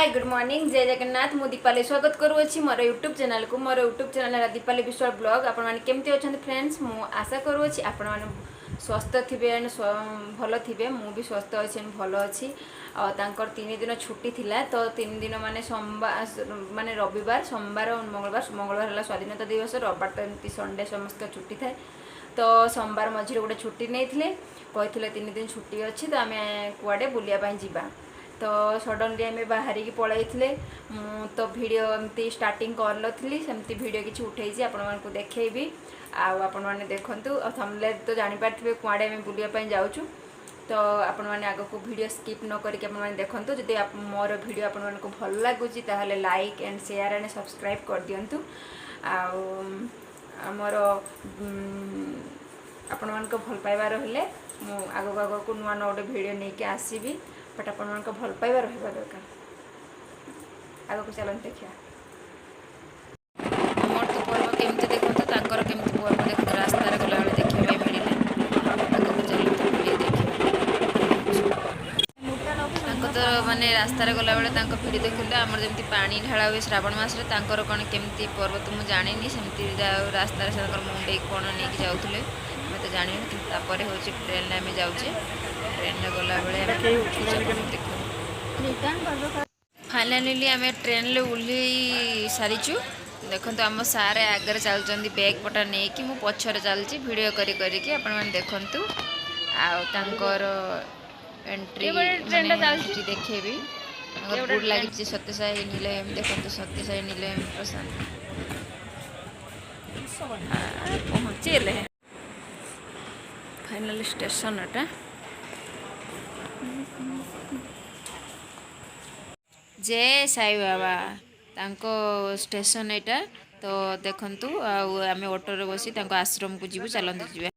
ହାଏ, good morning, ଜୟ ଜଗନ୍ନାଥ। ମୁଁ ଦୀପାଲି, ସ୍ୱାଗତ କରୁଅଛି ମୋର ୟୁଟ୍ୟୁବ୍ ଚ୍ୟାନେଲକୁ। ମୋର ୟୁଟ୍ୟୁବ୍ ଚ୍ୟାନେଲ୍ ହେଲା ଦୀପାଲି ବିଶ୍ୱାଳ ବ୍ଲଗ୍। ଆପଣମାନେ କେମିତି ଅଛନ୍ତି ଫ୍ରେଣ୍ଡସ୍? ମୁଁ ଆଶା କରୁଅଛି ଆପଣମାନେ ସ୍ୱସ୍ଥ ଥିବେ ଆଣ୍ଡ ଭଲ ଥିବେ। ମୁଁ ବି ସ୍ୱସ୍ଥ ଅଛି ଆଣ୍ଡ ଭଲ ଅଛି। ଆଉ ତାଙ୍କର 3 ଦିନ ଛୁଟି ଥିଲା। ତ 3 ଦିନ ମାନେ ସୋମବାର, ମାନେ ରବିବାର, ସୋମବାର, ମଙ୍ଗଳବାର। ମଙ୍ଗଳବାର ହେଲା ସ୍ୱାଧୀନତା ଦିବସ, ରବିବାର ତ ଏମିତି ସଣ୍ଡେ ସମସ୍ତ ଛୁଟି ଥାଏ। ତ ସୋମବାର ମଝିରେ ଗୋଟେ ଛୁଟି ନେଇଥିଲେ। କହିଥିଲେ 3 ଦିନ ଛୁଟି ଅଛି, ତ ଆମେ କୁଆଡ଼େ ବୁଲିବା ପାଇଁ ଯିବା। ତ ସଡ଼ନଲି ଆମେ ବାହାରିକି ପଳାଇଥିଲେ। ମୁଁ ତ ଭିଡ଼ିଓ ଏମିତି ଷ୍ଟାର୍ଟିଂ କରିନଥିଲି, ସେମିତି ଭିଡ଼ିଓ କିଛି ଉଠେଇଛି, ଆପଣମାନଙ୍କୁ ଦେଖେଇବି ଆଉ ଆପଣମାନେ ଦେଖନ୍ତୁ। ଆଉ ଥମ୍ବନେଲ୍ ତ ଜାଣିପାରିଥିବେ କୁଆଡ଼େ ଆମେ ବୁଲିବା ପାଇଁ ଯାଉଛୁ। ତ ଆପଣମାନେ ଆଗକୁ ଭିଡ଼ିଓ ସ୍କିପ୍ ନ କରିକି ଆପଣମାନେ ଦେଖନ୍ତୁ। ଯଦି ମୋର ଭିଡ଼ିଓ ଆପଣମାନଙ୍କୁ ଭଲ ଲାଗୁଛି, ତାହେଲେ like and share and subscribe କରିଦିଅନ୍ତୁ। ଆଉ ଆମର ଆପଣମାନଙ୍କ ଭଲ ପାଇବା ରହିଲେ ମୁଁ ଆଗକୁ ଆଗକୁ ନୂଆ ନୂଆ ଗୋଟେ ଭିଡ଼ିଓ ନେଇକି ଆସିବି। ବଟ୍ ଆପଣମାନଙ୍କ ଭଲ ପାଇବା ରହିବା ଦରକାର। ଆଗକୁ ଚାଲନ୍ତୁ, ଦେଖିବା। ଆମର ତ ପର୍ବ କେମିତି ଦେଖନ୍ତୁ, ତାଙ୍କର କେମିତି ପର୍ବ ଦେଖନ୍ତୁ। ରାସ୍ତାରେ ଗଲାବେଳେ ଦେଖିବା ପାଇଁ ମିଳିଲା। ଆଗକୁ ଚାଲନ୍ତୁ, ଭିଡ଼ିଓ ଦେଖିବା। ତାଙ୍କ ତ ମାନେ ରାସ୍ତାରେ ଗଲାବେଳେ ତାଙ୍କ ଭିଡ଼ିଓ ଦେଖିଲେ, ଆମର ଯେମିତି ପାଣି ଢାଳା ହୁଏ ଶ୍ରାବଣ ମାସରେ, ତାଙ୍କର କ'ଣ କେମିତି ପର୍ବ ତ ମୁଁ ଜାଣିନି। ସେମିତି ରାସ୍ତାରେ ସେ ତାଙ୍କର ମୁଣ୍ଡେଇକି କ'ଣ ନେଇକି ଯାଉଥିଲେ, ଆମେ ତ ଜାଣିନୁ। କିନ୍ତୁ ତାପରେ ହେଉଛି ଟ୍ରେନରେ ଆମେ ଯାଉଛେ। ଟ୍ରେନରେ ଗଲାବେଳେ ଆମେ ଉଠୁଛେ, ଆପଣ ଦେଖନ୍ତୁ। ଫାଇନାଲି ଆମେ ଟ୍ରେନରେ ଓହ୍ଲେଇ ସାରିଛୁ। ଦେଖନ୍ତୁ, ଆମ ସାର୍ ଆଗରେ ଚାଲୁଛନ୍ତି ବ୍ୟାଗ୍ ପଟା ନେଇକି, ମୁଁ ପଛରେ ଚାଲୁଛି ଭିଡ଼ିଓ କରି କରିକି। ଆପଣମାନେ ଦେଖନ୍ତୁ ଆଉ ତାଙ୍କର ଏଣ୍ଟ୍ରି ମାନେ ଏଣ୍ଟ୍ରି ଦେଖେଇବି। ତାଙ୍କର ବୋର୍ଡ଼ ଲାଗିଛି ସତ୍ୟସାଇ ନିଲୟମ। ଦେଖନ୍ତୁ, ସତ୍ୟସାଇ ନିଲୟମ ପ୍ରଶାନ୍ତି ପହଞ୍ଚିଗଲେ। ଫାଇନାଲି ଷ୍ଟେସନ ଏଟା। ଜୟ ସାଇ ବାବା। ତାଙ୍କ ଷ୍ଟେସନ ଏଇଟା। ତ ଦେଖନ୍ତୁ, ଆଉ ଆମେ ଅଟୋରେ ବସି ତାଙ୍କ ଆଶ୍ରମକୁ ଯିବୁ। ଚାଲନ୍ତୁ ଯିବା।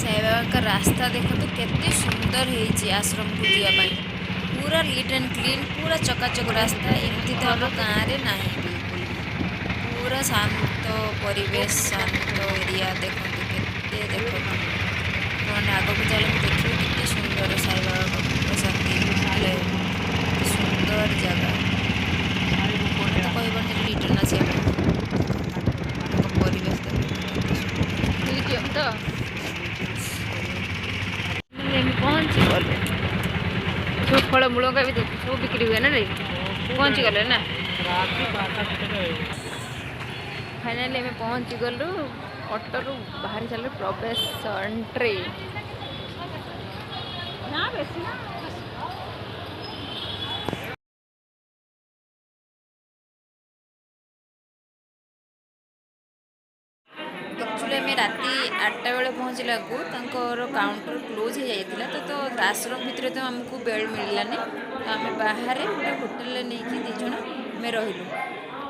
ସାଇବାବାଙ୍କ ରାସ୍ତା ଦେଖନ୍ତୁ, କେତେ ସୁନ୍ଦର ହେଇଛି ଆଶ୍ରମକୁ ଯିବା ପାଇଁ। ପୁରା ନିଟ୍ ଆଣ୍ଡ କ୍ଲିନ୍, ପୁରା ଚକାଚକ ରାସ୍ତା। ଏମିତି ତ ଆମ ଗାଁରେ ନାହିଁ ବିଲକୁଲ ବି। ପୁରା ଶାନ୍ତ ପରିବେଶ, ଶାନ୍ତ ଏରିଆ। ଦେଖନ୍ତୁ କେତେ, ଦେଖନ୍ତୁ ଆପଣମାନେ, ଆଗକୁ ଚାଲନ୍ତୁ, ଦେଖିବେ କେତେ ସୁନ୍ଦର ସାଇବାବାଙ୍କ ପ୍ରଶାନ୍ତି ନିଲୟ। କେତେ ସୁନ୍ଦର ଜାଗା, ତ କହିବନି ସେଠି ରିଟର୍ନ ଆସିବା ପାଇଁ। ତାଙ୍କ ପରିବେଶ ଦେଖନ୍ତୁ କେତେ ସୁନ୍ଦର। ମ୍ୟୁଜିୟମ୍ ତ ଆମେ ପହଞ୍ଚି ଗଲୁ। ସବୁ ଫଳମୂଳ ବି ସବୁ ବିକ୍ରି ହୁଏ ନା ନାଇଁ? ପହଞ୍ଚିଗଲେ ନା? ଫାଇନାଲି ଆମେ ପହଞ୍ଚିଗଲୁ। ଅଟୋରୁ ବାହାରି ସାରିଲୁ। ପ୍ରବେଶ, ଏଣ୍ଟ୍ରି। ନା ବେଶୀ ନା। ଆକ୍ଚୁଆଲି ଆମେ ରାତି 8ଟା ବେଳେ ପହଞ୍ଚିଲାକୁ ତାଙ୍କର କାଉଣ୍ଟର କ୍ଲୋଜ୍ ହେଇଯାଇଥିଲା। ତ ତ ଆଶ୍ରମ ଭିତରେ ତ ଆମକୁ ବେଡ଼୍ ମିଳିଲାନି। ତ ଆମେ ବାହାରେ ଗୋଟେ ହୋଟେଲରେ ନେଇକି ଦୁଇ ଜଣ ଆମେ ରହିଲୁ।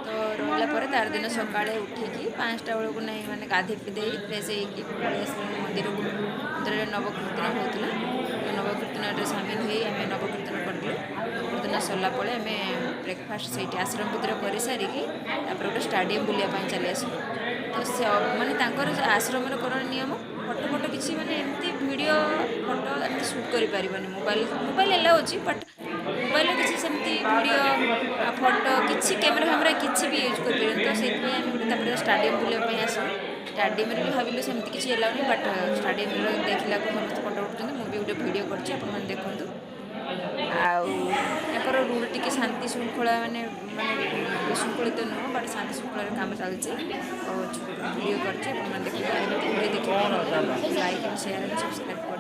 ତ ରହିଲା ପରେ ତାର ଦିନ ସକାଳେ ଉଠିକି 5ଟା ବେଳକୁ ନାଇଁ ମାନେ ଗାଧେଇ ପିଧେଇ ଫ୍ରେଶ୍ ହେଇକି ପଳେଇ ଆସିଲୁ ମନ୍ଦିରକୁ। ମନ୍ଦିରରେ ନବକୀର୍ତ୍ତନ ହେଉଥିଲା। ତ ନବକୀର୍ତ୍ତନରେ ସାମିଲ ହେଇ ଆମେ ନବକୀର୍ତ୍ତନ କରିଲୁ। ନବକୀର୍ତ୍ତନ ସରିଲା ପରେ ଆମେ ବ୍ରେକଫାଷ୍ଟ ସେଇଠି ଆଶ୍ରମ ଭିତରେ କରିସାରିକି ତାପରେ ଗୋଟେ ଷ୍ଟାଡ଼ିୟମ୍ ବୁଲିବା ପାଇଁ ଚାଲି ଆସିଲୁ। ତ ସେ ମାନେ ତାଙ୍କର ଆଶ୍ରମର କ'ଣ ନିୟମ, ଫଟୋ ଫଟୋ କିଛି ମାନେ ଏମିତି ଭିଡ଼ିଓ ଫଟୋ ଏମିତି ସୁଟ୍ କରିପାରିବନି। ମୋବାଇଲ ମୋବାଇଲ ଏଲାଉ ଅଛି, ବଟ୍ ମୋବାଇଲରେ କିଛି ସେମିତି ଭିଡ଼ିଓ ଫଟୋ କିଛି କ୍ୟାମେରା ଫ୍ୟାମେରା କିଛି ବି ୟୁଜ୍ କରିପାରିବନି। ତ ସେଇଥିପାଇଁ ଆମେ ଗୋଟେ ତାପରେ ଷ୍ଟାଡ଼ିୟମ୍ ବୁଲିବା ପାଇଁ ଆସିଲୁ। ଷ୍ଟାଡ଼ିୟମ୍ରେ ବି ଭାବିଲୁ ସେମିତି କିଛି ଏଲାଉ ନାହିଁ, ବଟ୍ ଷ୍ଟାଡ଼ିୟମ୍ରେ ଦେଖିଲାକୁ ସମସ୍ତେ ଫଟୋ ଉଠୁଛନ୍ତି। ମୁଁ ବି ଗୋଟେ ଭିଡ଼ିଓ କରିଛି, ଆପଣମାନେ ଦେଖନ୍ତୁ। ଆଉ ତାଙ୍କର ରୁଲ୍ ଟିକେ ଶାନ୍ତି ଶୃଙ୍ଖଳା, ମାନେ ମାନେ ବିଶୃଙ୍ଖଳିତ ନୁହଁ, ବଟ୍ ଶାନ୍ତି ଶୃଙ୍ଖଳାରେ କାମ ଚାଲିଛି। ଆଉ ଭିଡ଼ିଓ କରିଛି, ଆପଣମାନେ ଦେଖନ୍ତୁ। ଏମିତି ଭିଡ଼ିଓ ଦେଖିବାକୁ ଲାଇକ୍, ସେୟାର, ସବସ୍କ୍ରାଇବ୍ କରିଦିଅନ୍ତୁ।